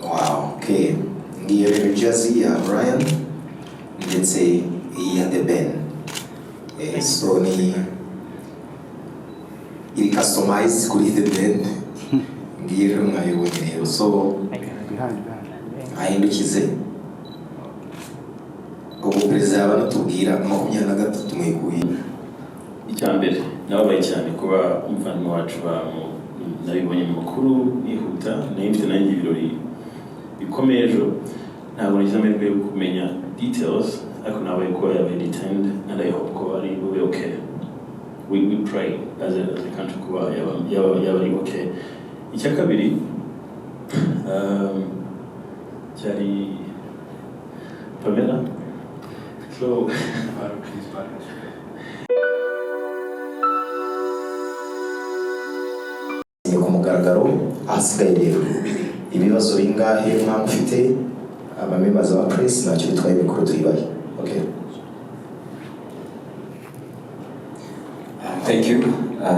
Wow, okay. Ngiyo rero jersey ya Orion ndetse iyi ya The Ben. So ni iri customized kuri The Ben. Ngiyo rero mwayibonye rero. So ahindukize. Ubwo perezida yaba anatubwira 23 muyikuye. Icya mbere, nababaye cyane kuba umuvandimwe wacu nabibonye mu makuru nihuta. Nari mfite nanjye ibirori bikomeye ejo, ntabwo nagize amahirwe yo kumenya details, ariko nabaye kuba yabaye detained and I hope ko ari bube okay. We pray as a country kuba yaba ari okay. Icya kabiri, cyari Pamela, so Ni ku mugaragaro. Ahasigaye rero, ibibazo bingahe mwaba mufite? Abamembaza ba press, ntacyo bitwaye, mikoro tuyibahe. Okay. Thank you.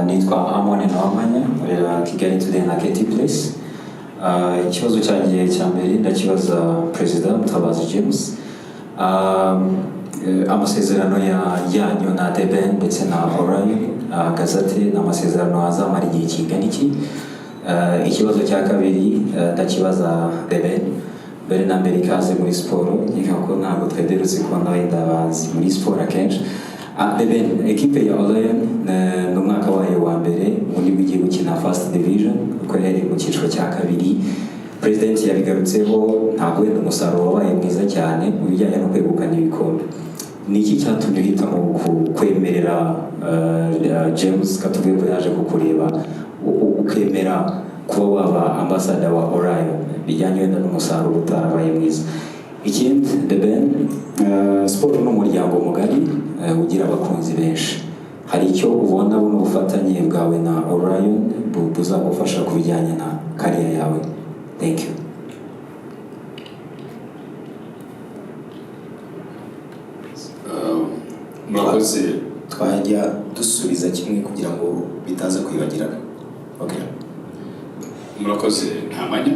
Nitwa Amon Nawamanya, nkorera Kigali Today na KT Place. Ikibazo cyanjye cya mbere ndakibaza Perezida Mutabazi James. Amasezerano ya yanyu na The Ben ndetse na Orion ahagaze ate? Ni amasezerano azamara igihe kingana iki? Ikibazo cya kabiri ndakibaza The Ben. Mbere na mbere, ikaze muri siporo. Nkeka ko ntabwo twegerutse kubona wenda abahanzi muri siporo akenshi. The Ben, ekipe ya Orion ni umwaka wayo wa mbere ubundi bw'igiye gukina First Division, kuko yari mu cyiciro cya kabiri. President yabigarutseho, ntabwo wenda umusaruro wabaye mwiza cyane mu bijyanye no kwegukana ibikombe. Ni iki cyatumye uhitamo kwemerera James, katuvuge ko yaje kukureba, ukemera kuba waba ambassador wa Orion bijyanye wenda n'umusaruro utarabaye mwiza? Ikindi, The Ben, siporo ni umuryango mugari ugira abakunzi benshi. Hari icyo ubona buno bufatanye bwawe na Orion buzagufasha ku bijyanye na career yawe? Thank you. Murakoze. Twajya dusubiza kimwe kugira ngo bitaza kwibagirana. Okay. Murakoze. Ntamanya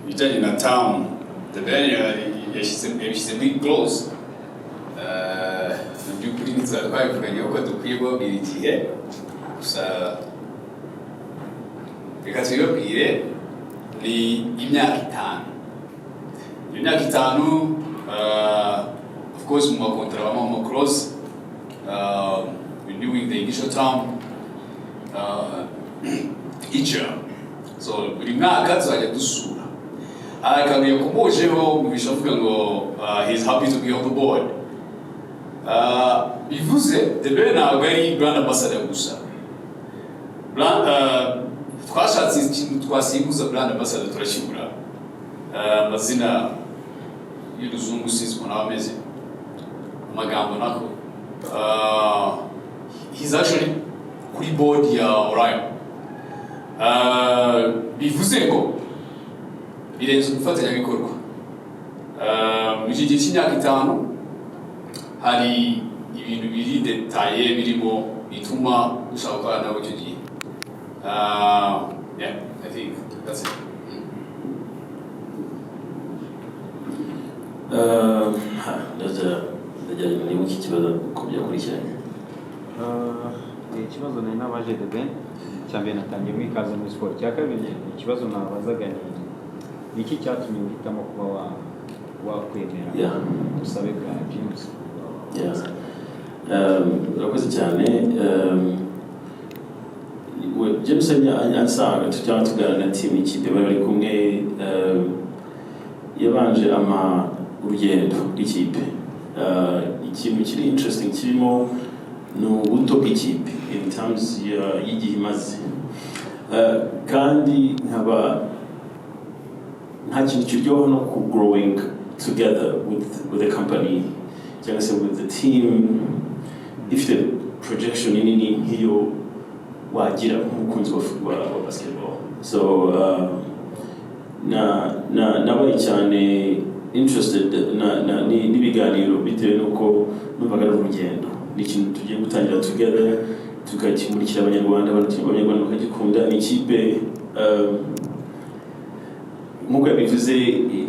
ibijyanye na term, The Ben yabishyize muri clause. Mu by'ukuri ntitwari twabivuganye ko dukwiye kubabwira igihe, gusa reka tubibabwire, ni imyaka 5. Iyo myaka 5, of course mu makontara habamo ama clause renewing the initial term each year. So buri mwaka tuzajya dusura. Hari akantu yakomojeho mubisha avuga ngo he's happy to be on the board. Bivuze The Ben ntabwo ari brand ambassador gusa. Twashatse ikintu twasimbuza brand ambassador turakibura. Amazina y'uruzungu sinzi ukuntu aba ameze, amagambo nako. He's actually kuri board ya Orion. Bivuze ngo birenze umufatanyabikorwa. Mu iki gihe cy'imyaka 5 hari ibintu biri détaillé birimo bituma dushaka gukorana nabo icyo gihe. Yeah, I think that's it. Ndagira ngo nibuke ikibazo uko byakurikiranye. Ikibazo nari nabaje The Ben, icya mbere natangiye muri ikaze muri siporo. Icya kabiri, ikibazo nabazaga ni iki cyatumye uhitamo kuba wakwemera ubusabe bwa James? Yeah. Urakoze cyane. James ansanga cyangwa tuganira na team ikipe bari bari kumwe, yabanje ama urugendo rw'ikipe. Ikintu kiri interesting kirimo ni ubuto bw'ikipe in terms y'igihe imaze. Kandi nkaba nta kintu kiryoha no ku growing together with the company cyangwa se with the team ifite projection nini nk'iyo wagira nk'umukunzi wa basketball. So na nabaye cyane interested na n'ibiganiro bitewe n'uko numvaga ari urugendo, ni ikintu tugiye gutangira together. Tukakimurikira Abanyarwanda, Abanyarwanda bakagikunda. Ni ikipe, nk'uko yabivuze,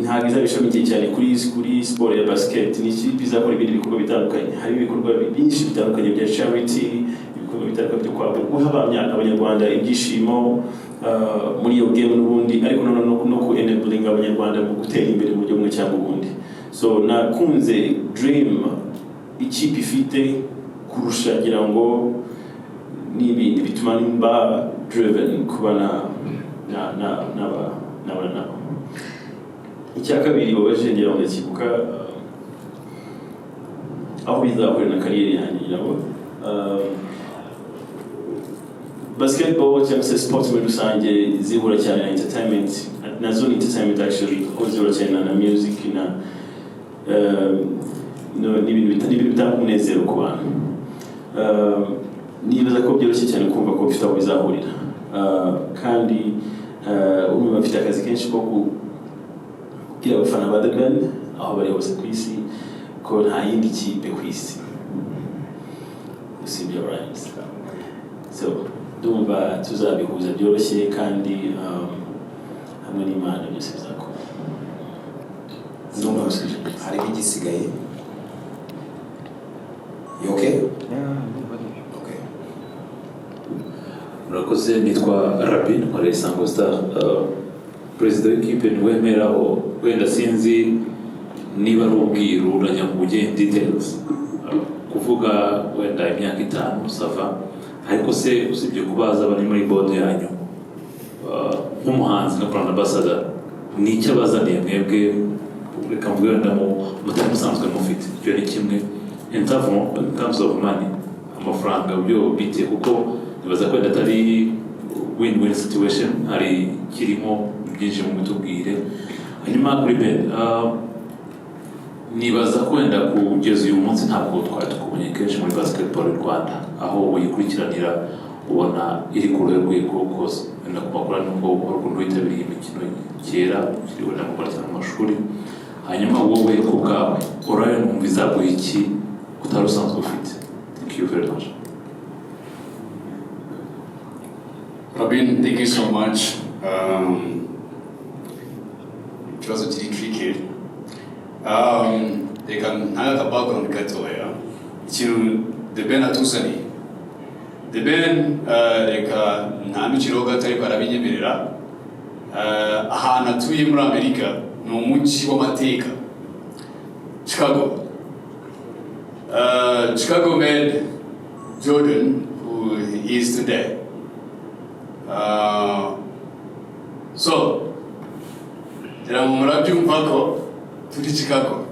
ntabwo izaba ishamikiye cyane kuri siporo ya basket. Ni ikipe izakora ibindi bikorwa bitandukanye. Hari ibikorwa byinshi bitandukanye bya charity, ibikorwa bitandukanye byo guha Abanyarwanda ibyishimo muri iyo game n'ubundi, ariko noneho no ku enabling Abanyarwanda mu gutera imbere mu buryo bumwe cyangwa ubundi. So nakunze dream ikipe ifite kurusha, ngira ngo n'ibindi bituma mba driven kuba na na na naba naba nabo. Icya kabiri wabajije, ngira ngo ndakibuka, aho bizahurira na career yanjye. Ngira ngo basketball cyangwa se sports muri rusange zihura cyane na entertainment. Nazo ni entertainment actually, kuko zihura cyane na music na no, n'ibintu bitanga umunezero ku bantu. Nibaza ko byoroshye cyane kumva ko bifite aho bizahurira. Kandi urumva mfite akazi kenshi ko kubwira abafana ba The Ben aho bari hose ku isi ko nta yindi kipe ku isi usibye Orions. So ndumva tuzabihuza byoroshye kandi hamwe n'Imana byose bizakora. Ndumva harimo igisigaye. You okay? Yeah, ndumva ari ibyo. Okay. Murakoze. Nitwa Rabi, nkorera Isango Star. Perezida w'ikipe ntiwemeraho, wenda sinzi niba ari ubwiru, urajya mu ujye in details. Kuvuga wenda imyaka 5, ça va, ariko se usibye kubaza abari muri board yanyu, nk'umuhanzi nka brand ambassador, ni icyo abazaniye mwebwe, reka mvuge wenda mu mutari musanzwe mufite? Icyo ni kimwe. In terms of money, amafaranga byo bite? Kuko nibaza ko wenda atari win-win situation, hari kirimo byinshi, mu bitubwire. Hanyuma kuri Ben, nibaza ko wenda kugeza uyu munsi ntabwo twari tukubonye kenshi muri basketball y'u Rwanda, aho uyikurikiranira ubona iri ku ruhe rwego kose? Wenda ku makuru ni uko hari ukuntu witabiriye imikino kera ukiri wenda mukora cyangwa mu mashuri. Hanyuma wowe ku bwawe, Orion wumva izaguha iki utari usanzwe ufite? Thank you very much. Robin, thank you so much. Ikibazo kiri tricky. Reka ntange aka background gatoya. Ikintu The Ben atuzaniye. The Ben, reka ntandukiraho gato ariko arabinyemerera. Ahantu atuye muri Amerika ni umujyi w'amateka. Chicago. Chicago made Jordan who he is today. So ngira ngo murabyumva ko turi Chicago,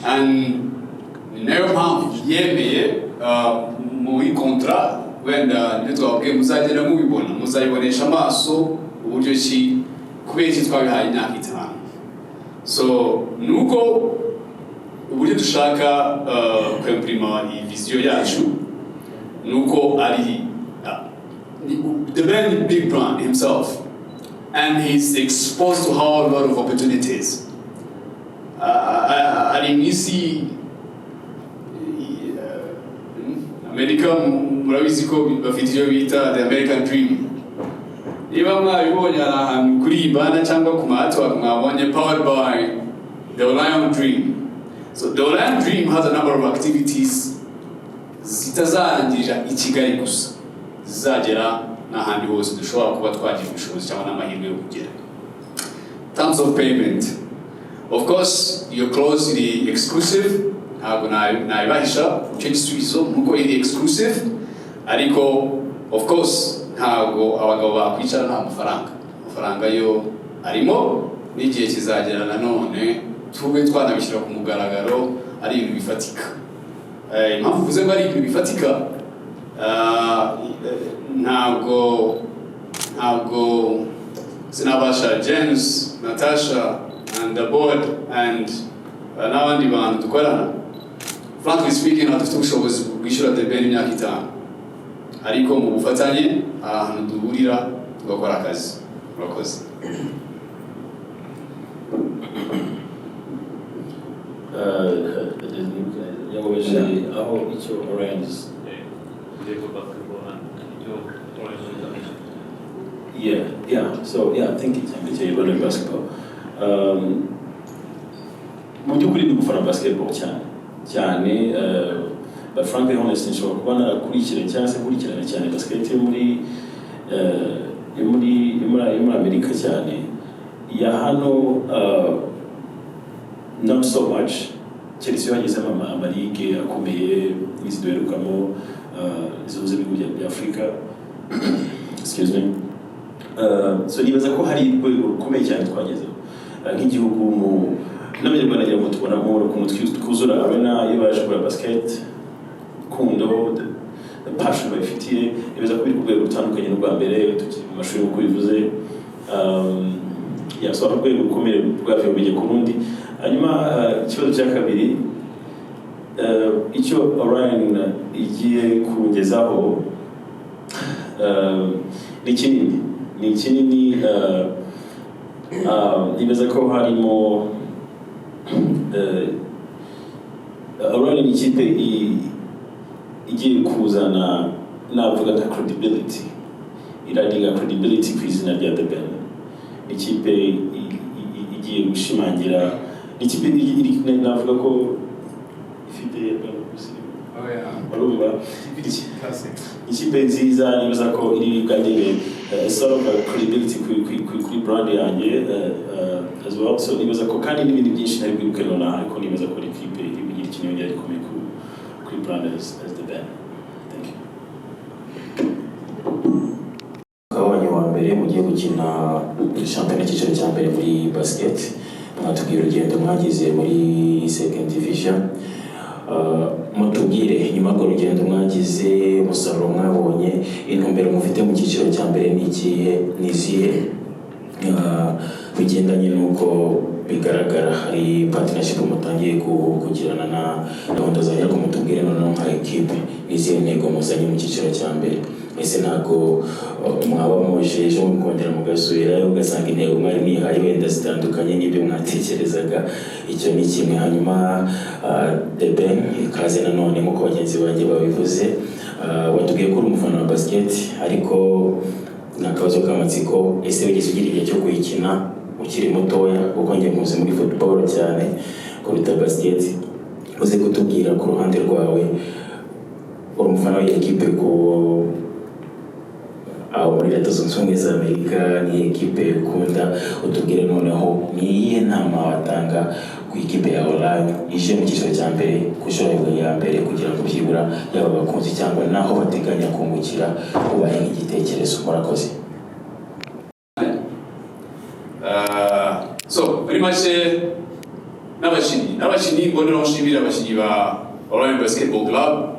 and ni nayo mpamvu yemeye muri contrat. Wenda nibyo twababwiye, muzagenda mubibona, muzabibonesha amaso uburyo ki, kubera iki twabihaye imyaka 5. So nuko uburyo dushaka kwempurima iyi vision yacu nuko ari The Ben big brand himself and he's exposed to a whole lot of opportunities. Ari mu isi, Amerika murabizi ko bafite icyo bita the American Dream. Niba mwabibonye, hari ahantu kuri iyi banner cyangwa ku ma artwork mwabonye "Powered by the Orion Dream". So the Orion Dream has a number of activities zitazarangirira i Kigali gusa, zizagera n'ahandi hose dushobora kuba twagira ubushobozi cyangwa n'amahirwe yo kugera. Terms of payment, of course iyo clause iri exclusive, ntabwo nabibahisha icyo gisubizo nuko iri exclusive. Ariko of course ntabwo abagabo bakwicara nta mafaranga. Amafaranga yo arimo, n'igihe kizagera nanone tube twanabishyira ku mugaragaro ari ibintu bifatika. Impamvu uvuze ngo ari ibintu bifatika, ntabwo sinabasha, James, Natasha and the board and n'abandi bantu dukorana, frankly speaking, ntabwo dufite ubushobozi bwishyura The Ben imyaka 5, ariko mu bufatanye hari ahantu duhurira tugakora akazi. Murakoze. Yababaje aho icyo Orions play for basketball and icyo Orion igamije? Yeah. So yeah, I think icya mbere cya basketball. Mu by'ukuri ndi gufana basketball cyane cyane, but frankly, honestly, nshobora kuba narakurikiranye cyangwa se nkurikirana cyane basket yo muri Amerika cyane, ya hano not so much, keretse iyo hagezemo amaligue akomeye nk'izi duherukamo, izo z'ibihugu bya Afurika, excuse me. So nibaza ko hari urwego rukomeye cyane twagezeho nk'igihugu mu n'Abanyarwanda, ngira ngo tubonamo ukuntu twuzura arena iyo baje kureba basket, urukundo, the passion babifitiye. Nibaza ko biri ku rwego rutandukanye n'urwa mbere tukiri mu mashuri, nk'uko bivuze. Yeah, so hari urwego rukomeye rwavuye bijya ku rundi. Hanyuma ikibazo cya kabiri, icyo Orion igiye kungezaho ni kinini, ni kinini. Nibaza ko harimo Orion ni ikipe igiye kuzana, navuga nka credibility, iraringa credibility ku izina rya The Ben. Ni ikipe igiye gushimangira, ni ikipe navuga ko ifite Oh yeah. Urumva Classic. ikipe nziza, nibaza ko iri bwagere sort of a credibility kuri brand yanjye as well. So nibaza ko kandi n'ibindi byinshi ntari bwibuke nonaha, ariko nibaza ko ari ikipe iri bugire ikintu yongera gikomeye kuri brand as The Ben. Thank you. Kabonye wa mbere mugiye gukina shampiyona icyiciro cya mbere muri basket, mwatubwira urugendo mwagize muri second division. Mutubwire nyuma y'urwo rugendo mwagize, umusaruro mwabonye, intumbero mufite mu cyiciro cya mbere ni ikihe, ni izihe? Bigendanye n'uko bigaragara hari partnership mutangiye kugirana na gahunda za, ariko mutubwire noneho nka ekipe ni izihe ntego muzanye mu cyiciro cya mbere? Ese ntabwo mwaba muje ejo mukongera mugasubirayo, ugasanga intego mwari mwihaye wenda zitandukanye n'ibyo mwatekerezaga? Icyo ni kimwe. Hanyuma The Ben, ikaze nanone. Nk'uko bagenzi banjye babivuze, watubwiye ko uri umufana wa basket, ariko ni akabazo k'amatsiko: ese wigeze ugira igihe cyo kuyikina ukiri mutoya? Kuko njye muzi muri football cyane kuruta basket. Uze kutubwira ku ruhande rwawe, uri umufana w'iyi ekipe ku aho muri Leta Zunze Ubumwe za Amerika, ni ekipe ukunda? Utubwire noneho ni iyihe nama watanga ku ikipe ya Orion ije mu cyiciro cya mbere ku nshuro ya mbere, kugira ngo byibura yaba abakunzi cyangwa n'aho bateganya kungukira ubahe nk'igitekerezo. Murakoze. So muri make n'abakinnyi mboneraho nshimira abakinnyi ba Orion Basketball Club,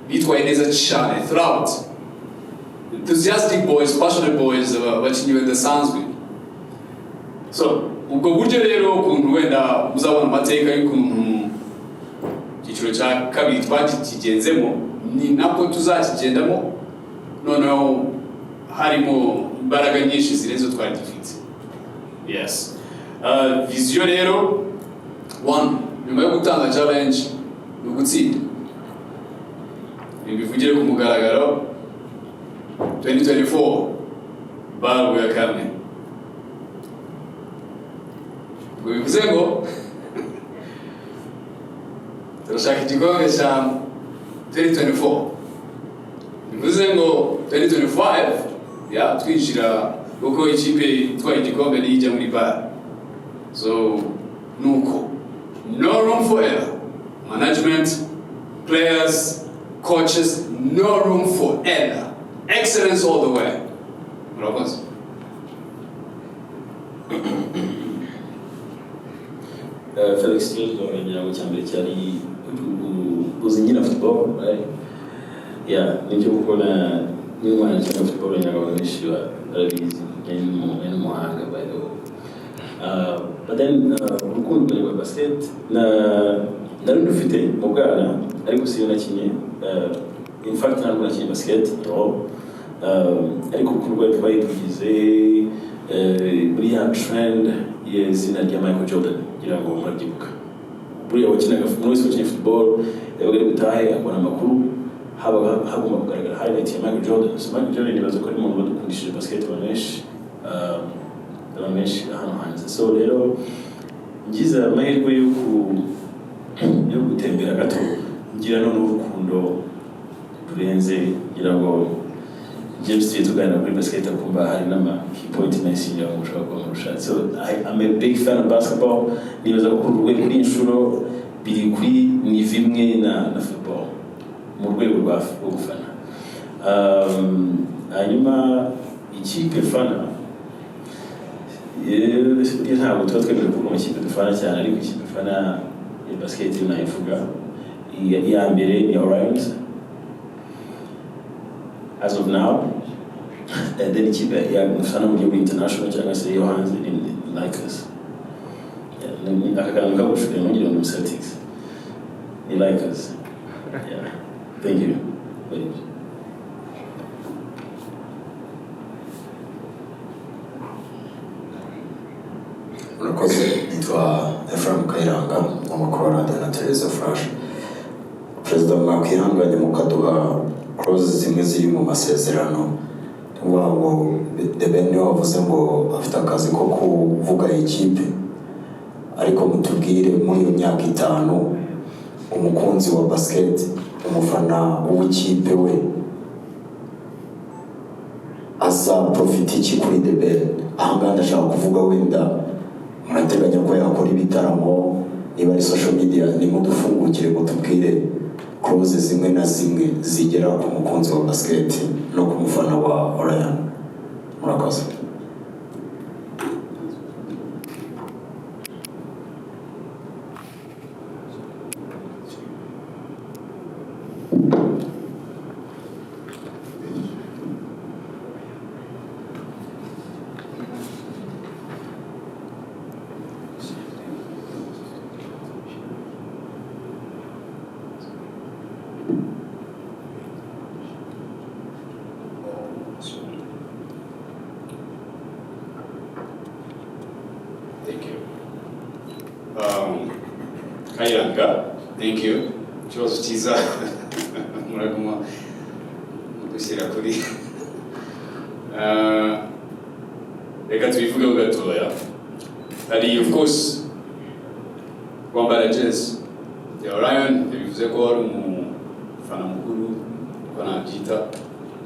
bitwaye neza cyane throughout, enthusiastic boys, passionate boys, abakinnyi badasanzwe. So ubwo buryo rero, ukuntu wenda muzabona amateka y'ukuntu icyiciro cya kabiri twakigenzemo, ni nako tuzakigendamo, noneho harimo imbaraga nyinshi zirenze izo twari dufite. Yes, vision rero, one, nyuma yo gutanga challenge ni ugutsinda. Bivugire ku mugaragaro, 2024 BAL ya kane. Ubwo bivuze ngo turashaka igikombe cya 2024, bivuze ngo 2025 ya twinjira, kuko ikipe itwaye igikombe niyo ijya muri BAL. So nuko no room for error, management, players, coaches, no room for error, excellence all the way. Murakoze. Felix, ikibazo ngira ngo cya mbere cyari uzi nyina football, right? Yeah, nibyo, kuko na n'umwana cyangwa football ngira ngo abantu benshi barabizi, nari n'umuhanga, by the way. But then urukundo rwa basket na nari ndufite mu bwana, ariko siyo nakinye. In fact ntabwo nakinye basket at all. Ariko urukundo rwari twari tugize muri ya trend y'izina rya Michael Jordan, ngira ngo murabyibuka, buriya wakinaga, umuntu wese wakinnye football yabaga ari butahe akabona amakuru. Habaga hagomba kugaragara highlight ya Michael Jordan. So Michael Jordan nibaza ko ari umuntu wadukundishije basket abantu benshi, abantu benshi hano hanze. So rero ngize amahirwe yo gutembera gato, ngira none urukundo rurenze. Ngira ngo James tugiye tuganira kuri basket, akumva hari n'ama key point menshi ngira ngo mushobora kuba murusha. So I'm a big fan of basketball. Nibaza ko kuri uru rwego, kuri iyi nshuro, biri kuri niveau imwe na football mu rwego rwo gufana. Hanyuma ikipe fana, burya ntabwo tuba twemerewe kuvuga amakipe dufana cyane, ariko ikipe fana ya basket nayivuga. Iya mbere ni Orions as of now, and then ikipe ya mufana mu gihugu international cyangwa se yo hanze ni Lakers. Yeah, aka kantu kagushuye ntugire ngo ni Celtics, ni Lakers. Yeah, thank you. Thank you. Murakoze. Nitwa Ephraim Kayiranga, amakuru wa radiyo na televiziyo Flash. Perezida, mwakwihanganye mukaduha clause zimwe ziri mu masezerano? Tuvuga ngo The Ben niwe wavuze ngo afite akazi ko kuvuga ikipe, ariko mutubwire muri iyo myaka 5 umukunzi wa basket, umufana w'ikipe we azaprofita iki kuri The Ben? Ahangaha ndashaka kuvuga wenda murateganya ko yakora ibitaramo, niba ari social media, nimudufungukire mutubwire clause zimwe na zimwe zigera ku mukunzi wa basket no ku mufana wa Orion. Murakoze. Thank you. Kayiranga, thank you. Ikibazo cyiza, muraguma gushyira kuri. Reka tubivugeho gatoya. Hari of course kwambara jezi ya Orion, bivuze ko ari umufana mukuru, uko nabyita,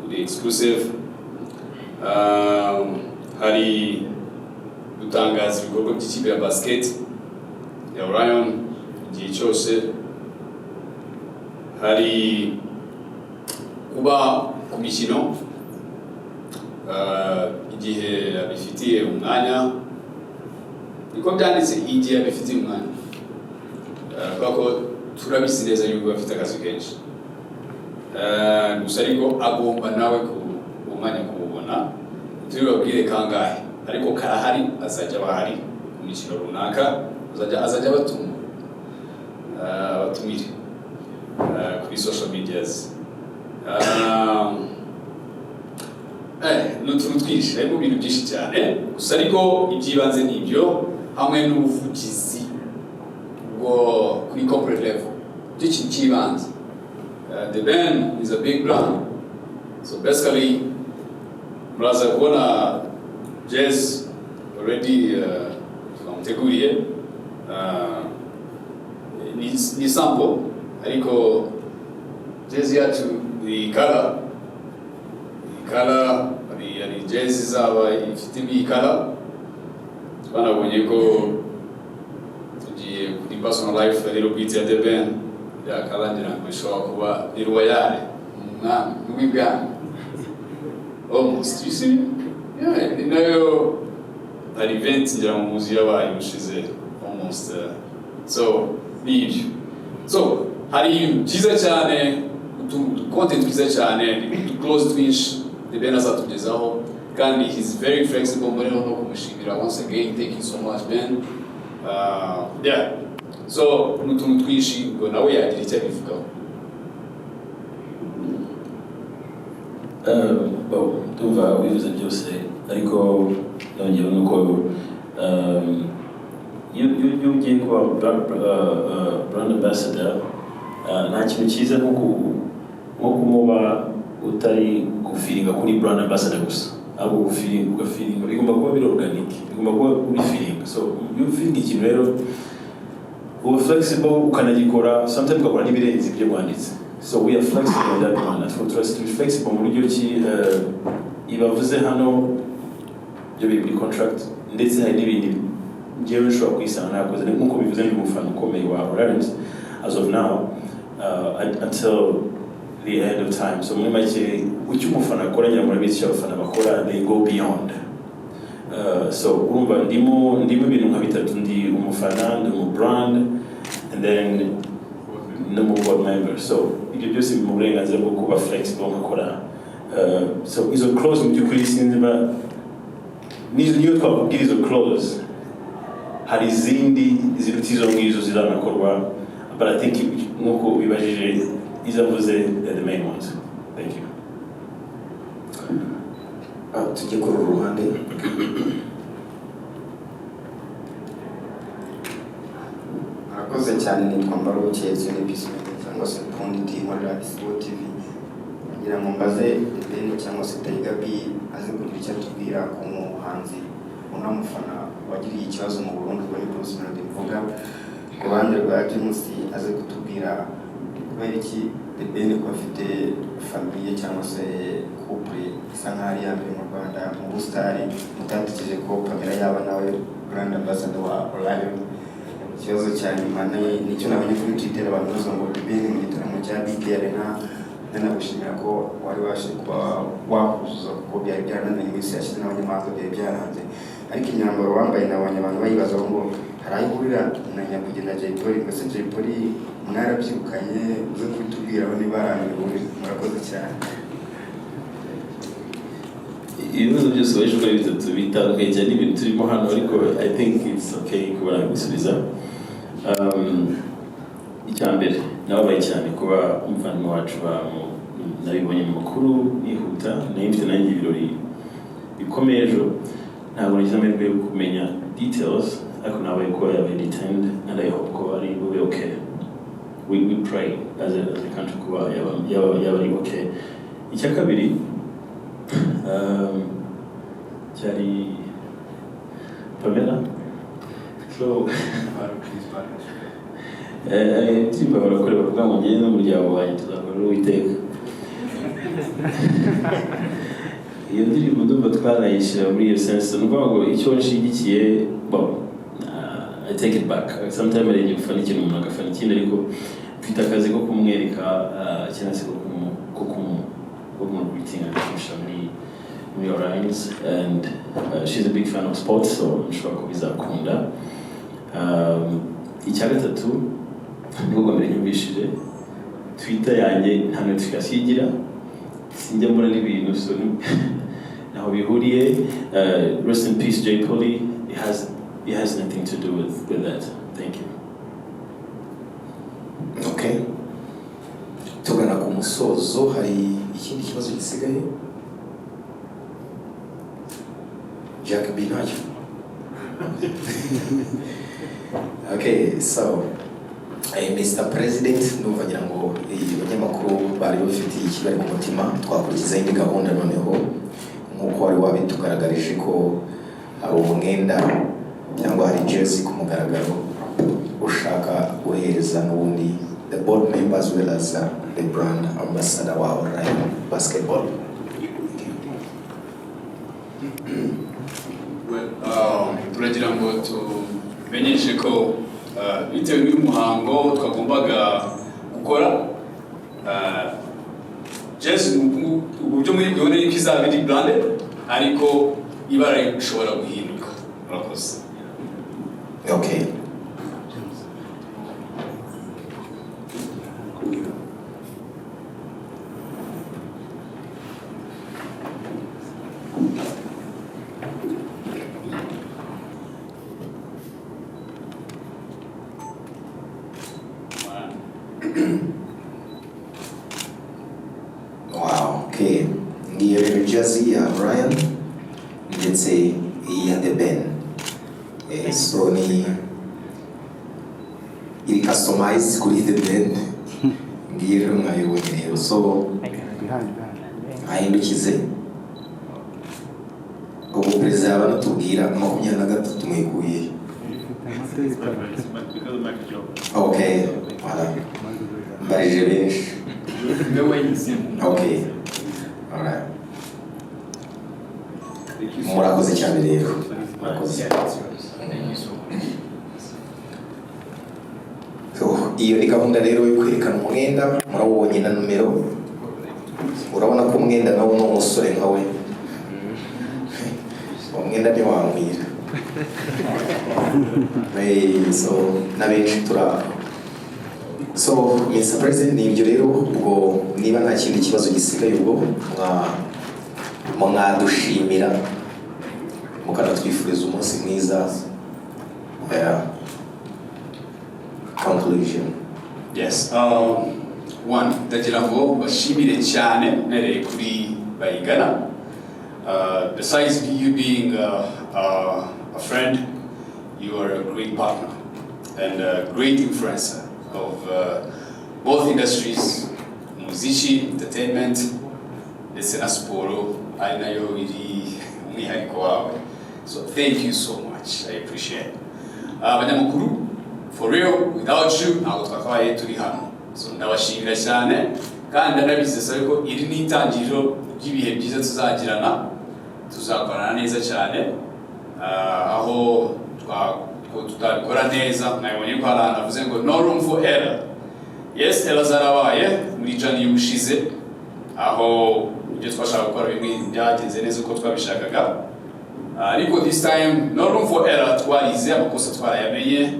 uri exclusive. Hari gutangaza ibikorwa by'ikipe ya basket ya Orion igihe cyose, hari kuba ku mikino igihe abifitiye umwanya, niko byanditse, igihe abifitiye umwanya, kubera ko turabizi neza yuko afite akazi kenshi. Gusa ariko agomba nawe uwo mwanya kuwubona. Tubibabwire kangahe, ariko karahari, azajya aba ahari ku mikino runaka, azajya abatuma, abatumire kuri social medias. Ni utuntu twinshi, harimo ibintu byinshi cyane, gusa ariko iby'ibanze ni ibyo, hamwe n'ubuvugizi bwo kuri corporate level, icyo kintu cy'ibanze. The Ben is a big brand, so basically muraza kubona jazz already twamuteguriye. Ni sample, ariko jazz yacu ni color, ni color, hari jazz izaba ifite iyi color. Twanabonye ko tugiye kuri personal life rero bwite ya The Ben, ya color ngira ngo ishobora kuba ni royale, umwami w'ibwami almost, you see. Yeah, ni nayo hari event ngira ngo muzi yabaye ushize almost, so ni ibyo. So hari ibintu byiza cyane, utu content twiza cyane, utu clause twinshi The Ben azatugezaho, kandi he's very flexible. Muri no kumushimira once again, thank you so much, Ben. Yeah, so ni utuntu twinshi, ngo nawe yagira icyo abivugaho. Bon, ndumva wivuze byose, ariko nongeyeho nuko iyo ugiye kuba brand ambassador, nta kintu cyiza nko Nko kumuba utari gufeelinga kuri brand ambassador gusa, ahubwo gufeelinga, ugafeelinga, bigomba kuba biri organic, bigomba kuba uri feeling. So iyo ufeelinga ikintu rero, uba flexible, ukanagikora, sometimes ugakora n'ibirenze ibyo wanditse. So we are flexible in that manner. So turi flexible mu buryo ki ibavuze hano byo biri muri contract, ndetse hari n'ibindi njyewe nshobora kwisanga nakoze. Nk'uko bivuze, ndi umufana ukomeye wa Orions as of now, until the end of time. So muri make, icyo umufana akora, ngira murabizi icyo abafana bakora, they go beyond. So urumva ndimo ibintu nka bitatu: ndi umufana, ndi umu brand, and then no mu board member. So ibyo byose biri mu burenganzira bwo kuba flexible nkakora. So izo clause, mu by'ukuri sinzi ba niyo twakubwira izo clause, hari izindi ziruta izo ngizo zizanakorwa, but I think nk'uko ubibajije, izo mvuze, they're the main ones. Thank you. Ah, tujye kuri uru ruhande. Murakoze cyane. Nitwa Mbaruke ni Peace cyangwa se Pundit, nkorera Isibo TV. Ngira ngo mbaze Ben cyangwa se Tiger B aze kugira icyo atubwira ku muhanzi unamufana wagiriye ikibazo mu Burundi, ubwo ni Bruce Melody mvuga. Ku ruhande rwa James, aze kutubwira kubera iki The Ben, ko afite famille cyangwa se couple isa nkaho ari iya mbere mu Rwanda mu busitari, mutatekereje ko Pamela yaba nawe brand ambassador wa Orion. Ikibazo cya nyuma ni nicyo nabonye kuri Twitter, abantu bavuga ngo The Ben mu gitaramo cya BK Arena, ndanagushimira ko wari wabashe kuba wakuzuza, kuko byari byarananiye iminsi yashize n'abanyamahanga byari byaranze, ariko imyambaro wambaye nabonye abantu bayibazaho ngo hari aho ihurira na nyakwigendera Jay Polly. Mbese Jay Polly mwarabyirukanye? Uze kubitubwiraho niba hari ahantu bihurira. Murakoze cyane. Ibibazo byose ubajije uko ari bitatu bitandukanye cyane n'ibintu turimo hano, ariko I think it's okay kuba nabigusubiza. Icya mbere, nababaye cyane kuba umuvandimwe wacu nabibonye mu makuru nihuta. Nari mfite nanjye ibirori bikomeye ejo, ntabwo nagize amahirwe yo kumenya details, ariko nabaye kuba yabaye detained, and I hope ko ari bube okay. We pray as a country kuba yaba ari okay. Icya kabiri, cyari Pamela. So indirimbo barakore bavuga ngo njyewe n'umuryango wanjye tuzakorera Uwiteka. Iyo ndirimbo ndumva twanayishyira muri iyo sense. Ni ukuvuga ngo icyo nshigikiye, bon, I take it back. Sometimes hari igihe ufana ikintu, umuntu agafana ikindi, ariko mfite akazi ko kumwereka, cyangwa se ko kumugritinga, kumushyira muri Orions, and she's a big fan of sports, so nshobora ko bizakunda. Icya gatatu, nibwo bwa mbere nyumvishije. Twitter yanjye nta notification igira, sinjya mbona n'ibintu, so ntaho bihuriye. Rest in peace Jay Polly. It has nothing to do with that. Thank you. Okay, tugana ku musozo, hari ikindi kibazo gisigaye? Jack B, ntacyo? Okay, so Mr President, ndumva ngira ngo abanyamakuru bari bafitiye ikibari ku mutima. Twakurikiza indi gahunda noneho, nk'uko wari wabitugaragarije ko hari umwenda cyangwa hari jersey ku mugaragaro ushaka guhereza n'ubundi the board member as well as the brand ambassador wa Orion Basketball. Well, turagira ngo tumenyeshe ko bitewe n'uyu muhango twagombaga gukora, jersey uburyo muri bubone yuko izaba iri branded, ariko ibara rishobora guhinduka. Murakoze. Okay. Wow, okay. Ngiyo rero jersey ya Orion ndetse iyi ya The Ben. So ni iri customized kuri The Ben. Ngiyo rero mwayibonye rero. So ahindukize ubwo perezida yaba anatubwira 23 mwikuye. Okay, voilà, mbarije benshi. Niwe wayihisemo. Okay, alright, murakoze cyane rero, murakoze. Thank you so much. So, iyo ni gahunda rero yo kwerekana umwenda, murawubonye na numero. Urabona ko umwenda nawo ni umusore nkawe, umwenda ntiwankwira. So na benshi turi aho. So Mr President, ni ibyo rero. Ubwo niba nta kindi kibazo gisigaye, ubwo mwadushimira mukanatwifuriza umunsi mwiza. Yeah. Conclusion. Yes. One, ndagira ngo bashimire cyane mpereye kuri Bayingana. Besides you being a friend, you are a great partner and a great influencer of both industries, muziki, entertainment, ndetse na siporo, ari nayo iri umwihariko wawe. So thank you so much. I appreciate it. Abanyamakuru, for real, without you ntabwo twakabaye turi hano. So ndabashimira cyane kandi ndanabizeza yuko iri ni itangiriro ry'ibihe byiza tuzagirana, tuzakorana neza cyane. Aho ko tutabikora neza, mwabonye ko hari ahantu avuze ngo "no room for error". Yes, error zarabaye muri journey y'ubushize, aho ibyo twashaka gukora bimwe byagenze neza uko twabishakaga, ariko this time no room for error. Twarize amakosa, twarayamenye,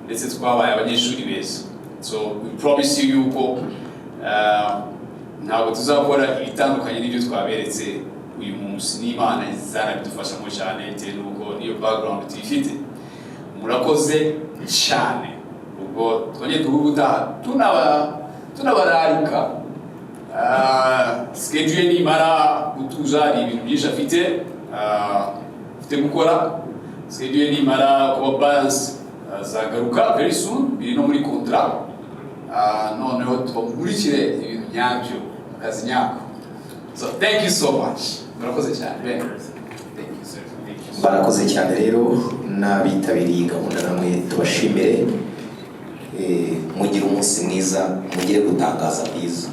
ndetse twabaye abanyeshuri beza. So we promise you yuko ntabwo tuzakora ibitandukanye n'ibyo twaberetse uyu munsi, n'Imana izanabidufashamo cyane bitewe n'uko niyo background tuyifite. Murakoze cyane. Ubwo twongeye duhure ubutaha, tunabararika. Schedule nimara gutuza, hari ibintu byinshi afite gukora. Schedule nimara kuba balance, azagaruka very soon, biri no muri contrat. Noneho tubamurikire ibintu nyabyo, akazi nyako. So thank you so much, murakoze cyane. Ben, thank you, sir. Thank you so. Barakoze cyane rero n'abitabiriye gahunda, namwe tubashimire. Mugire umunsi mwiza, mugire gutangaza bwiza.